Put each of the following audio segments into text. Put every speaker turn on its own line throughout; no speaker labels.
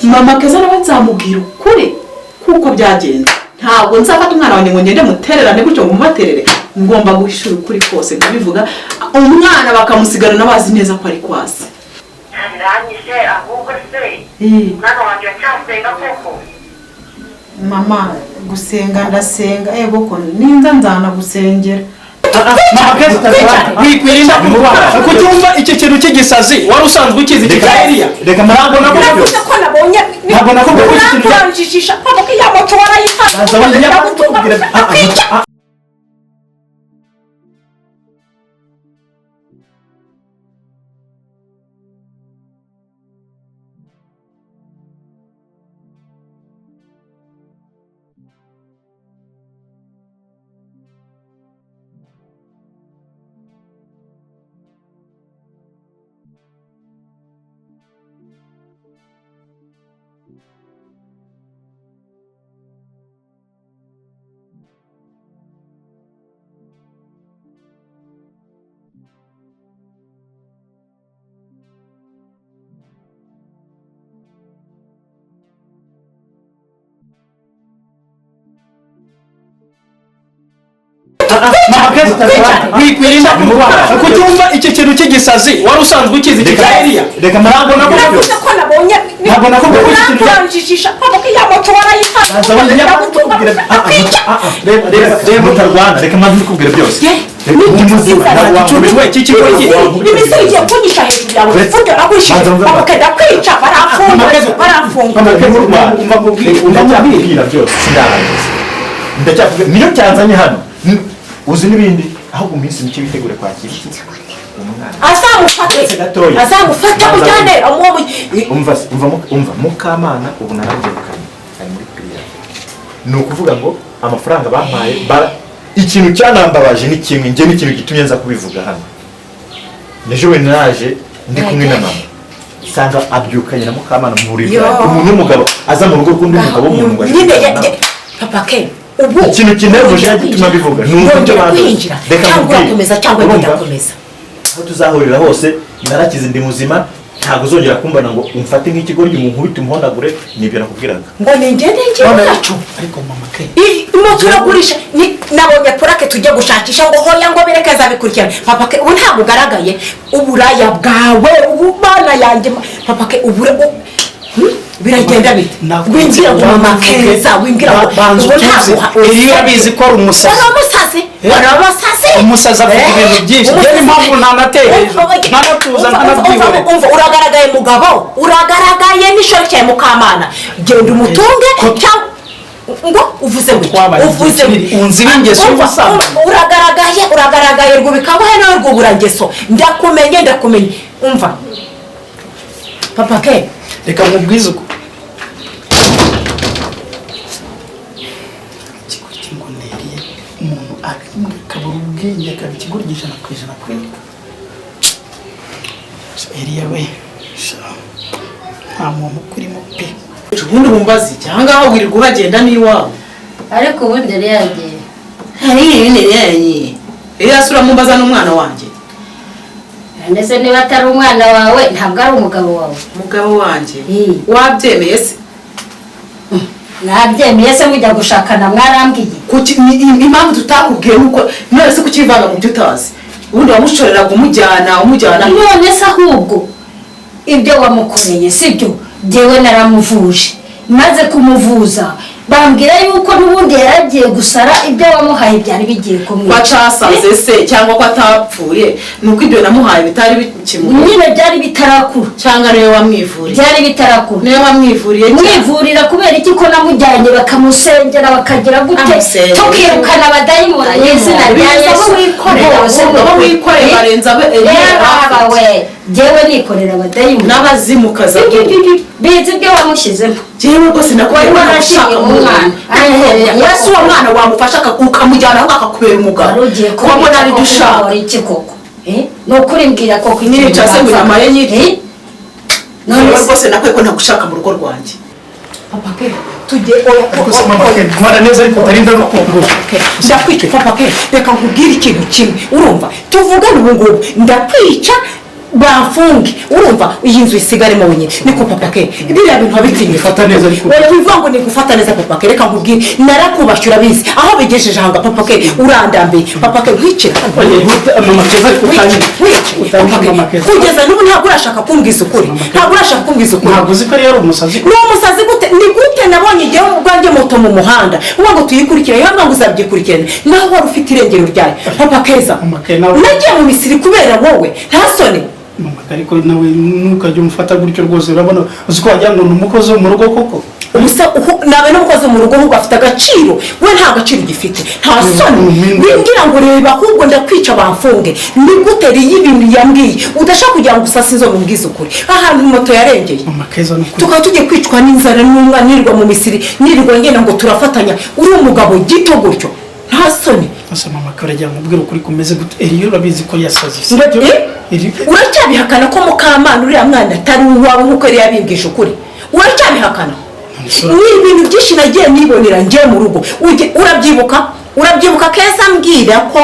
Mama Keza nawe nzamubwira ukuri kuko byagenze. Ntabwo nzafata umwana wanjye ngo ngende mutererane gutyo, ngo mubaterere. Ngomba guhishura ukuri kose nkabivuga, umwana bakamusigarana bazi neza ko ari kwasi.
Biranyishe ahubwo se, umwana wanjye aracyasenga koko?
Mama, gusenga ndasenga, ego ko ninza nzanagusengera.
Mama Keza, wikwirinda kucyumva iki kintu cy'igisazi wari usanzwe ukizi kikariya.
Reka
Ntabwo nakubwiye.
Navuze ko nabonye.
Ntabwo nakubwiye ko iki kintu
Uranjijisha papa ko ya moto warayifashe.
Banza wongere
Ndagutunga, ndakwica.
Mama Keza, wikwirinda kucyumva iki kintu cy'igisazi wari usanzwe ukizi kikariya.
Reka
Ntabwo nakubwiye.
Navuze ko nabonye.
Ntabwo nakubwiye ko iki kintu
Uranjijisha papa ko ya moto warayifashe.
Banza wongere
Ndagutunga, ndakwica.
Reba, reba, reba, mutarwana, reka maze ndikubwire byose.
We, iki kigo iki
Imisoro igiye kunyisha hejuru yawe. Burya nagurishije papa ko ndakwica, baramfunga, baramfunga.
Umva nkubwire, umva nkubwire.
Ndacyakubwira byose, sindarangiza. Ndacyakubwira niyo cyanzanye hano. Uzi n'ibindi, ahubwo mu minsi mike witegure kwakira iki? Umwana.
Azamufate.
Uretse gatoya.
Azamufate mujyane amuwo.
Umva se, umva umva Mukamana ubu narabyirukanye, ari muri priya. Ni ukuvuga ngo amafaranga bampaye ikintu cyanambabaje ni kimwe, njye n'ikintu gitumye nza kubivuga hano. Nejo we naje ndi kumwe na mama, nsanga abyukanye na Mukamana mu buriri
Yo.
bwanjye. Umuntu w'umugabo aza mu rugo rw'undi mugabo w'umuntu ngo aje
Nyine
kuryama nawe.
Papa ke ubu
Ikintu kinejeje gituma mbivuga ni uburyo
Wongera
bandoze.
kwinjira
Reka
cyangwa
nkubwire.
urakomeza cyangwa
Urumva?
bidakomeza.
Aho tuzahurira hose narakize, ndi muzima, ntabwo uzongera kumbona ngo umfate nk'ikigoryi ngo nkubite umuhondagure. Nibyo nakubwiraga.
Ngo ningende njye iwacu.
Ariko mama ke
Moto uragurisha, nabonye purake tujya gushakisha ngo hoya, ngo bereke azabikurikirana. Papa ke ubu ntabwo ugaragaye, uburaya bwawe ubu bana yanjye papa ke ubu biragenda bite? Winjira ngo mama Keza, winjira ngo
Banza
ubu
utuze.
ntabwo
Iyo urabizi ko ari umusazi.
Wari umusazi, wari umusazi.
Umusazi avuga ibintu byinshi. Njye
Umusazi.
impamvu ntanateye
Umva,
ntanatuza
umva,
ntanabyihorera.
Umva, umva, uragaragaye mugabo, uragaragaye n'ishoreke ya Mukamana. Genda umutunge cyangwa ngo uvuze ngo iki?
Twabaye
Uvuze ngo
igihe kinini, unzi n'ingeso
Umva,
y'ubusambanyi.
umva, uragaragaye, uragaragaye rwubikabuhe nawe rwuburangeso. Ndakumenye, ndakumenye. Umva papa ke
Reka nkubwize uko ikigoryi ngo nteriye umuntu akabura ubwenge, akaba ikigoryi 100% kwe. Eliya we sha, nta muntu ukurimo pe.
Ubundi wumbaza iki ahangaha, wirirwa uhagenda n'iwawe?
Ariko ubundi yari yagiye.
Iriya sura mumbaza n'umwana wanjye?
Ndetse niba atari umwana wawe, ntabwo ari umugabo wawe?
Umugabo wanjye wabyemeye se?
Nabyemeye se mujya gushakana mwarambwiye?
Kuki impamvu tutakubwiye nuko none se kukivanga mu byo utazi? Ubundi wamushoreraga umujyana, umujyana.
None se ahubwo ibyo wamukoreye sibyo? Jyewe naramuvuje, maze kumuvuza bambwira yuko n'ubundi yaragiye gusara, ibyo wamuhaye byari bigiye
Ko
kumwica.
acasaze se cyangwa ko atapfuye, nuko ibyo namuhaye bitari bikimuha?
Nyine byari bitarakura.
Cyangwa niwe wamwivuriye?
Byari bitarakura.
Niwe wamwivuriye cyane.
Mwivurira kubera iki, ko namujyanye bakamusengera bakagira gute?
Amusengera.
Tukirukana abadayimoni mu izina rya
Birenze abo
Yesu.
wikorera,
Bose
abo wikorera barenze abo Eliya
Reba
afite.
we, jyewe nikorera abadayimoni
N'abazimukaza.
Bizi ibyo wamushyizemo.
Jyewe rwose nakubwiye ko
Wari
nagushaka
warashingiye
mu
umwana.
mwana. Yesu, uwo mwana wamufasha ukamujyana aho akakubera umugabo.
Wari ugiye
Kuba mbona ari byo ushaka.
kumubora iki koko? Ni ukuri mbwira koko ikintu
Nyica se ngo
wapfa.
inyama ye nyiri.
None
None
se
rwose nakwiye ko ntagushaka mu rugo rwanjye.
Papa ke tujye, oya.
Ariko se mama ke, ntwara neza ariko utarinda no kungura.
Ndakwica papa ke, reka nkubwire ikintu kimwe, urumva? Tuvugane ubu ngubu, ndakwica. Bamfunge, urumva, iyi nzu isigaremo wenyine. Niko papa ke, biriya bintu wabitinye.
Fata neza ariko.
Oya, wivuga ngo ni gufata neza. Papa ke, reka nkubwire, narakubashye, urabizi aho bigejeje ahanga. Papa ke, urandambiye. Papa ke, nkwicira.
Mama Keza, ariko utanyine.
Papa ke,
Mama Keza.
Kugeza n'ubu ntabwo urashaka kumbwiza ukuri, ntabwo urashaka kumbwiza ukuri.
Ntabwo uzi ko yari umusazi?
Ni umusazi gute? Ni gute nabonye igihe ubwanjye moto mu muhanda, uvuga ngo tuyikurikirane, yambwira ngo uzabyikurikirane, naho wari ufite irengero ryayo? Papa Keza,
Mama Keza, nawe-
nagiye mu Misiri kubera wowe, nta soni?
Mama, ariko nawe ntukajya umufata gutyo rwose. Urabona, uzi ko wagira ngo ni umukozi wo mu rugo koko.
Ubusa nabe n'umukozi mu rugo, ahubwo afite agaciro, we nta gaciro ugifite, nta soni? Wimbwira ngo reba, ahubwo ndakwica bamfunge. Ni gute riyo ibintu yambwiye udashaka kugira ngo usase inzobe, umbwize ukuri ahantu moto yarengeye?
Mama Keza, ni ukuri.
Tukaba tugiye kwicwa n'inzara n'umwana, nirirwa mu Misiri, nirirwa ngenda ngo turafatanya, uri umugabo gito gutyo, nta soni?
Ese mama Keza, uragira ngo ubwire ukuri kumeze gute? Eriyo urabizi ko yasaze, si
Ngo-
byo?
Eh?
Eriyo-
Uracyabihakana ko Mukamana uriya mwana atari uwawe nk'uko yari yabimbwije ukuri? Uracyabihakana? Ni ibintu byinshi nagiye nibonera njye mu rugo. Urabyibuka, urabyibuka Keza mbwira ko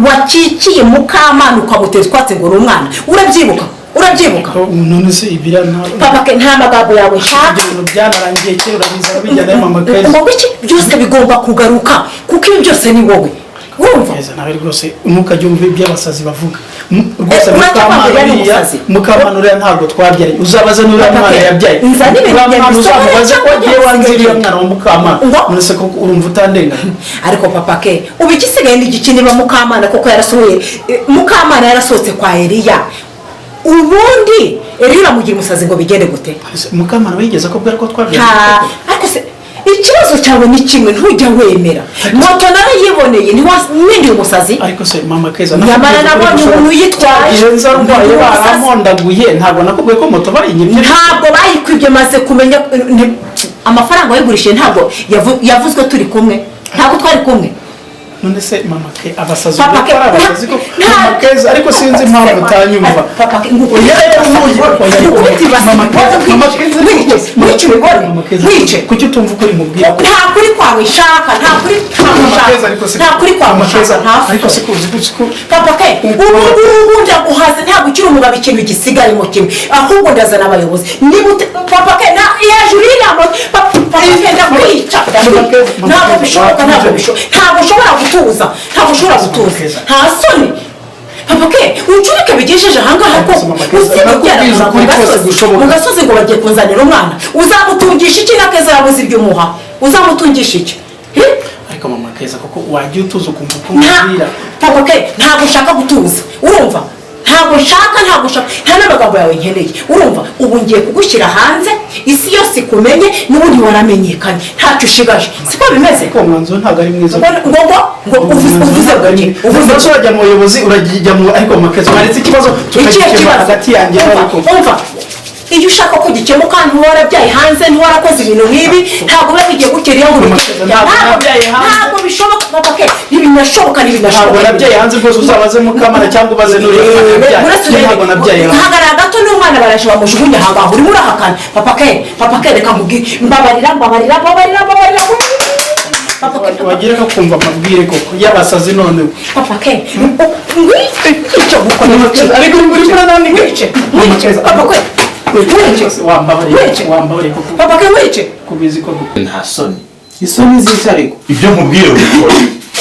wakikiye Mukamana ukamutera utwatsi ngo uri umwana? Urabyibuka, urabyibuka?
Ko none se ibira nta
Papa ke, nta magambo yawe nshaka.
Ibyo bintu byanarangiye kera, urabizi, urabijyana mama Keza.
Ngo iki byose bigomba kugaruka, kuko ibi byose ni wowe, urumva?
Keza, nawe rwose ntukajye umva ibyo abasazi bavuga. Rwose
Eh,
Mukamana
uracyababwira ni
uriya
umusazi?
Mukamana uriya ntabwo twabyaranye. Uzabaze n'uriya
Papa
mwana
ke,
yabyaye.
nzane ibintu
Uriya
byanjye
mwana
bisohore
uzamubaze ko
cyangwa
agiye wanze uriya
njye
mwana wa Mukamana.
Ngo?
None se koko urumva utandenganya?
Ariko papa ke, ubu igisigaye ni igiki? Niba Mukamana koko yarasohoye, Mukamana yarasohotse kwa Eliya, ubundi Eliya uramugira umusazi ngo bigende gute?
Ese Mukamana wigeze akubwira ko twabyaranye
Nta
koko?
Ariko se ikibazo cyawe ni kimwe, ntujya wemera. Moto narayiboneye, ntiwindiye umusazi?
Ariko se mama Keza,
Nyamara nabonye umuntu uyitwaye.
Igihe nza arwaye
Umusazi.
barampondaguye, ntabwo nakubwiye ko moto bayinyimye?
Ntabwo bayikwibye, maze kumenya amafaranga wayigurishije ntabwo yavuzwe turi kumwe, ntabwo twari kumwe.
None se mama ke, abasazi
Papa
ubwo
ke,
ko ari abasazi ko
nta-
mama Keza, ariko sinzi impamvu utanyumva.
Papa ke,
Oya, oya, oya,
ngukubite ibasi.
Mama Keza, mama Keza,
Nkwice, nkwice ubibone.
Mama Keza,
Nkwice.
kuki utumva ukuri mubwira?
Nta kuri kwawe nshaka, nta kuri kwawe
Mama
nshaka.
Keza, ariko se
Nta kuri kwawe
Mama Keza,
nshaka, nta
ariko se kuzi kuzi ko
Papa ke, ubu ngubu ndaguhaze, ntabwo ukiri umugabo. Ikintu gisigayemo kimwe, ahubwo ndazana abayobozi. Niba papa ke, na hejuru y'inama, papa ke, ndakwica, ndakwica. Ntabwo bishoboka, ntabwo bishoboka, ntabwo ushobora gutuza, ntabwo ushobora gutuza, nta soni? Papa ke, ucurike bigejeje ahangaha koko, usibye
Nakubwiza
ubyara
ukuri
mu
kose
gasozi,
gushoboka.
mu gasozi ngo bagiye kunzanira umwana, uzamutungisha iki? Na Keza yabuze ibyo umuha, uzamutungisha iki? Eh?
Ariko mama Keza, koko wajya utuza ukumva uko
Nta
mubwira.
Papa ke, ntabwo ushaka gutuza, urumva? Ntabwo nshaka, ntabwo nshaka, nta n'amagambo yawe nkeneye, urumva? Ubu ngiye kugushyira hanze, isi yose ikumenye. N'ubundi waramenyekanye, ntacyo ushigaje, siko bimeze?
Ariko uwo mwanzuro ntabwo ari mwiza.
Ngo uvuze ngo iki?
Uvuze
Uvuze
ko urajya mu buyobozi, urajya mu, ariko mama Keza, waretse ikibazo
ikihe
tukagikemura
kibazo?
hagati yanjye
Umva,
nawe koko.
umva, iyo ushaka ko gikemuka, ntiwarabyaye hanze, ntiwarakoze ibintu nk'ibi, ntabwo biba bigiye gukera iyo ngo
Mama
ubikemure.
Keza, ntabwo nabyaye hanze.
Ntabwo bishoboka papa ke, ntibinashoboka, ntibinashoboka.
Ntabwo nabyaye hanze rwose, uzabaze Mukamana cyangwa ubaze n'uriya mwana yabyaye.
Uretse
Njye
urebe,
ntabwo nabyaye hanze.
hagarara gato, n'umwana baraje bamujugunya ahangaha, urimo urahakana. Papa ke, papa ke, reka nkubwire, mbabarira, mbabarira, mbabarira, mbabarira papa ke.
Wagira ko kumva amabwire koko y'abasazi none.
Papa ke, ngwice gukora.
Ariko uri kurananiga.
Ngwice, ngwice papa ke, ngwice.
Wambabariye.
Ngwice.
Wambabariye koko.
Papa ke, ngwice.
Kubizi ko
Nta soni?
Isoni zica ariko.
Ibyo nkubwire ubikora.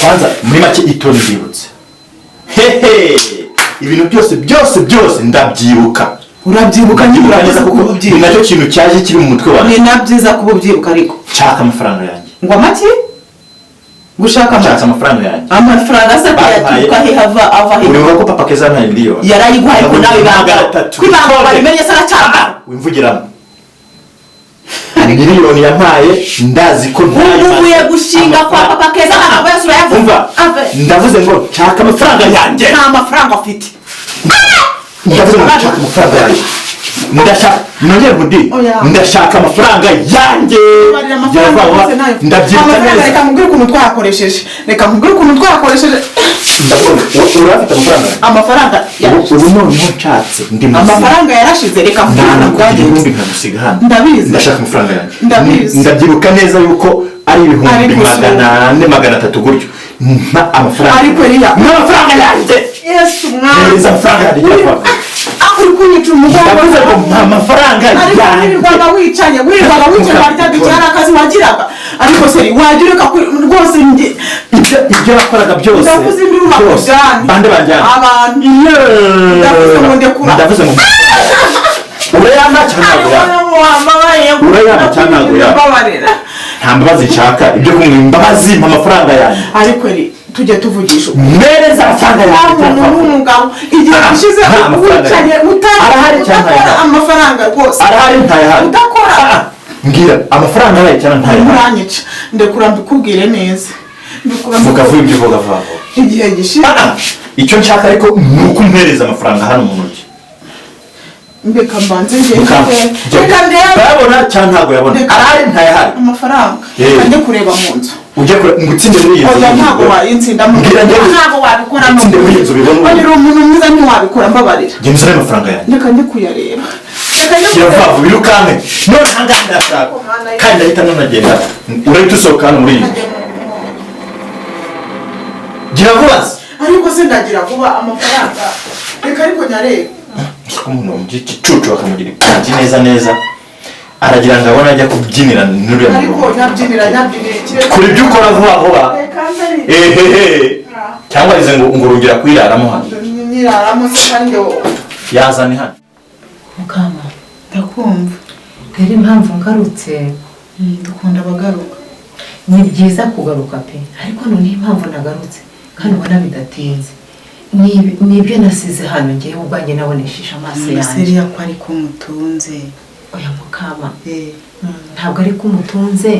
Kwanza muri make itoni ndibutse hehe, ibintu byose byose byose ndabyibuka.
Urabyibuka nyine.
Ndabyibuka neza
Kuba
kuko ni
ubyibuka.
nacyo kintu cyaje kiri mu mutwe wanjye.
Ni na byiza kuba ubyibuka ariko.
Nshaka amafaranga yanjye.
Ngo amaki gushaka?
Nshatse amafaranga yanjye.
Amafaranga se kuyaturuka he, hava ava he?
Uribuka ko papa Keza yampaye miliyoni?
Yarayiguhaye, ariko nawe ibanga
300.
kwibanga barimenye se aracyanga.
Wimvugiramo, miliyoni yampaye ndazi ko ntayo.
Ubu uvuye gushinga kwa papa Keza, amagambo yose urayavuga.
Umva.
Ave.
Ndavuze ngo nshaka amafaranga yanjye.
Nta mafaranga afite.
Ndavuze ngo nshaka amafaranga yanjye, ndashaka, nongere nkubwire.
Oya.
Ndashaka amafaranga yanjye.
Barira amafaranga
Vuba,
yose nayo.
Ndabyibuka
Amafaranga,
neza.
reka nkubwire ukuntu twayakoresheje, reka nkubwire ukuntu twayakoresheje.
Ndavuga ngo urafite amafaranga?
Amafaranga
Ubu noneho nshatse ndi muzima.
Amafaranga yarashize, reka nkubwire ukuntu
Ndanakugira
byagenze.
ibihumbi nkagusiga hano.
Ndabizi.
Ndashaka amafaranga yanjye.
Ndabizi.
Ndabyibuka neza yuko ari ibihumbi
Ariko si
400, 300 gutyo. Mpa amafaranga.
Ariko Eliya-
Mpa amafaranga yanjye.
Yesu mwana.
Hereza amafaranga yanjye, gira vuba.
Aho uri kunyica umugongo.
Ndavuze ngo mpa amafaranga
Ariko
yanjye.
wirirwaga wicanye, wirirwaga wicanye, warya duke, hari akazi wagiraga. Ariko se wajya ureka rwose njye
Ibyo nakoraga byose.
Ndavuze induru
Byose.
bakujyane.
Bande banjyane?
Abantu. Ndavuze ngo ndekura.
Ndavuze ngo urayampa cyangwa ntabwo uyampa? Urayampa cyangwa ntabwo uyampa?
Mbabarira.
Nta mbabazi nshaka, ibyo kumwe imbabazi, mpa amafaranga yanjye.
Ariko eri tujye tuvugisha ukuri.
Mpereza amafaranga
Nta
yanjye.
muntu n'umugabo igihe
Ah,
gishize
nta amafaranga
wicaye
yanjye. Arahari cyangwa
udakora
ntayahari?
amafaranga rwose.
Arahari ntayahari?
Udakora.
Ah, mbwira, amafaranga arahari cyangwa ntayahari?
Muranyica, ndekura mbikubwire neza. Ndekura.
Vuga vuba ibyo uvuga vuba vuba.
Igihe gishize.
Ah, ah, icyo nshaka ariko ni uko umpereza amafaranga hano mu ntoki.
Mbeka mbanze ngende.
Mukama,
Reka ndebe.
Bayabona cyangwa ntabwo yabona?
Reka.
Arahari ntayahari?
Amafaranga.
Eh.
Reka njye kureba mu nzu.
Ujye kure ngo utsinde muri iyi nzu.
Oya, ntabwo wayitsinda mu
Mbwira njye.
Ntabwo wabikora.
Utsinde muri iyi nzu ubibone.
Oya, uri umuntu mwiza, ntiwabikora, mbabarira.
Genda uzane amafaranga yanjye.
Reka njye kuyareba. Reka njye
Shyira
kureba.
vuba vuba, wirukanke none aha ngaha ndashaka kandi ndahita nanagenda, urahita usohoka hano muri iyi nzu. Gira vuba se.
Ariko se ndagira vuba amafaranga, reka ariko nyarebe.
Ko umuntu bamugira igicucu, bakamugira ipanji neza neza, aragira ngo abone ajya kubyinira n'uriya
Ariko
mugabo.
nyabyinira, nyabyinira ikirere.
Kora ibyo ukora vuba vuba.
Reka mbere.
Ehehe, cyangwa arize ngo urongera kuyiraramo hano.
Nyiraramo se kandi wowe?
Yazane hano.
Mukama.
Ndakumva.
Rero impamvu ngarutse,
Dukunda abagaruka.
Ni byiza kugaruka pe, ariko noneho impamvu nagarutse kandi ubona bidatinze ni ibyo nasize hano ngewe ubwanjye nabonesheje amaso yanjye.
Seriya ko ariko mutunze?
Oya mukama,
Eh,
ntabwo ari ko umutunze,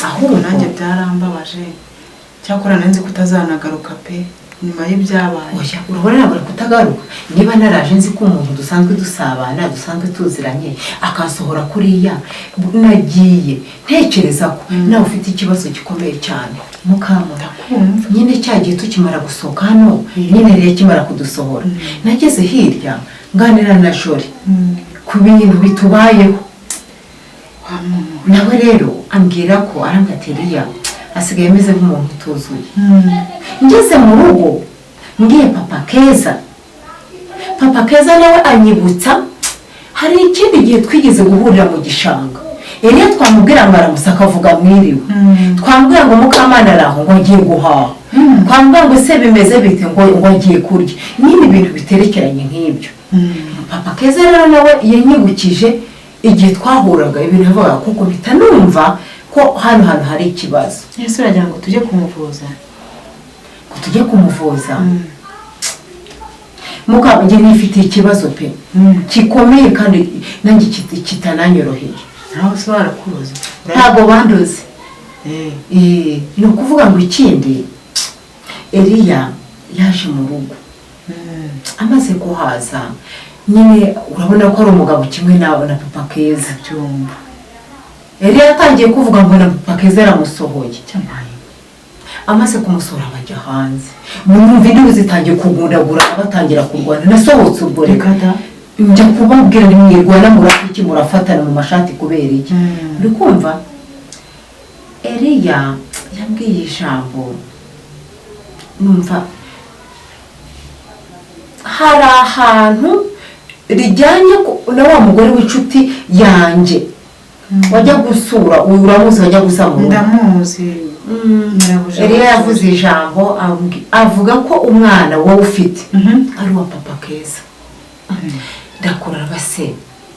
ahubwo
nanjye byarambabaje, cyakora nari nzi ko utazanagaruka pe nyuma y'ibyabaye.
Oya, urabona nabura kutagaruka niba naraje nzi ko umuntu dusanzwe dusabana, dusanzwe tuziranye, akansohora kuriya. Nagiye ntekereza ko nawe ufite ikibazo gikomeye cyane mukama.
Ndakumva.
Nyine cya gihe tukimara gusohoka hano, nyine rero ikimara kudusohora, nageze hirya nganira na Jori ku bintu bitubayeho.
Wa muntu.
Nawe rero ambwira ko, arambwira ati Eliya asigaye ameze nk'umuntu utuzuye. Ngeze mu rugo mbwiye papa Keza, papa Keza nawe anyibutsa hari ikindi gihe twigeze guhurira mu gishanga. Eliya twamubwira ngo aramusa akavuga mwiriwe, twamubwira ngo Mukamana ari aho ngo agiye guhaha, twamubwira ngo se bimeze bite ngo agiye kurya, nyine ibintu biterekeranye nk'ibyo. Papa Keza rero nawe yanyibukije igihe twahuraga ibintu yavugaga, kuko mpita numva ko hano hantu hari ikibazo.
Ese uragira ngo tujye kumuvuza?
Ngo tujye kumuvuza? Muka, njye nifitiye ikibazo pe gikomeye kandi nanjye kitananyoroheye.
Nawe se barakuzi?
Ntabwo bandoze.
Eh.
Ni ukuvuga ngo ikindi, Eliya yaje mu rugo, amaze kuhaza nyine urabona ko ari umugabo kimwe na papa Keza.
Byumva.
Eliya yatangiye kuvuga ngo na papa Keza yaramusohoye.
Cyamaye.
Amaze kumusohora bajya hanze, numva induru zitangiye kugundagura, batangira kurwana. Nasohotse ubwo reka
Reka da.
Njya kubabwira ni mwirwana murapfa iki, murafatana mu mashati kubera iki? Uri kumva Eliya yambwiye ijambo, numva hari ahantu rijyanye na wa mugore w'inshuti yanjye wajya gusura, uyu uramuzi, wajya gusa mu rugo.
Ndamuzi. Nyirabuja.
Eliya yavuze ijambo, avuga ko umwana wowe ufite ari uwa papa Keza. Ndakura base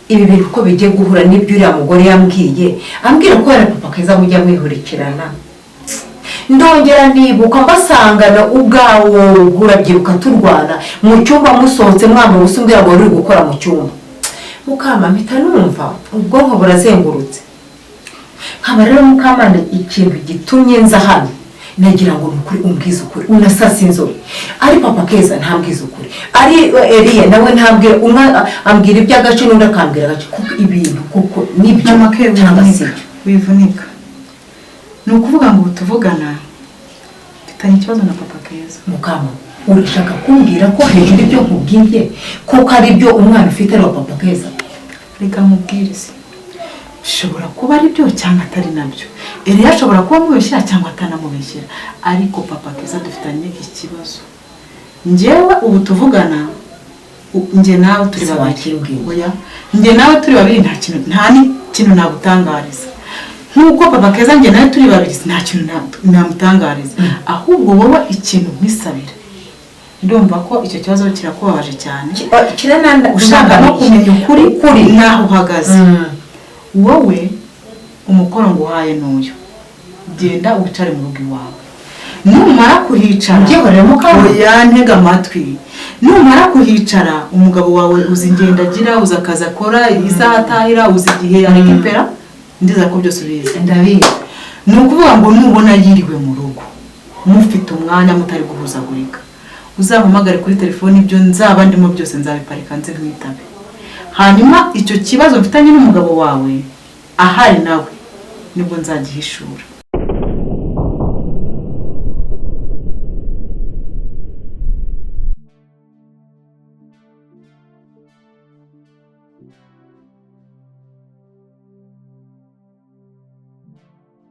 ibi bintu uko bigiye guhura n'ibyo uriya mugore yambwiye, ambwira ko yari papa Keza mujya mwihurikirana. Ndongera nibuka mbasangana ubwawo, urabyibuka turwana mu cyumba, musohotse mwambaye ubusa, umbwira ngo wari uri gukora mu cyumba. Mukama, mpita numva ubwonko burazengurutse. Nkaba rero Mukamana, ikintu gitumye nza hano, nagira ngo ni ukuri umbwize ukuri, unasasa inzobe. Ari papa Keza ntambwize ukuri, ari Eliya nawe ntambwira, umwe ambwira iby'agace n'undi akambwira agace, kuko ibintu kuko nibyo
Mama ke,
cyangwa si
wivunika.
byo?
Wivunika. Ni ukuvuga ngo ubu tuvugana mfitanye ikibazo na papa Keza.
Mukama, urashaka kumbwira ko hejuru ibyo nkubwiye kuko ari byo, umwana ufite ari uwa papa Keza?
Reka nkubwirize, bishobora kuba ari byo cyangwa atari nabyo. Eliya ashobora kuba amubeshyira cyangwa atanamubeshyira, ariko papa Keza dufitanye ikibazo. Njyewe ubu tuvugana Njye nawe turi
Se
babiri.
wakimbwiye.
Oya, njye nawe turi babiri, nta kintu, nta n'ikintu nagutangariza. Nk'uko papa Keza njye nawe turi babiri, nta kintu namutangariza. Ahubwo wowe ikintu nkwisabira, ndumva ko icyo kibazo kirakubabaje cyane, ushaka no kumenya ukuri kuri n'aho uhagaze. Wowe umukoro nguhaye n'uyu: genda wicare mu rugo iwawe. Numara kuhicara,
Ubyihorere mukama.
Oya, ntega amatwi. Numara kuhicara, umugabo wawe uzi ingendo agira, uzi akazi akora, isaha atahira, uzi igihe arekipera, ndizera ko byose ubizi.
Ndabizi.
Ni ukuvuga ngo nubona yiriwe mu rugo, mufite umwanya, mutari guhuzagurika, uzampamagare kuri telefone. Ibyo nzaba ndimo byose nzabiparika nze nkwitabe. Hanyuma icyo kibazo mfitanye n'umugabo wawe ahari nawe, nibwo nzagihishura.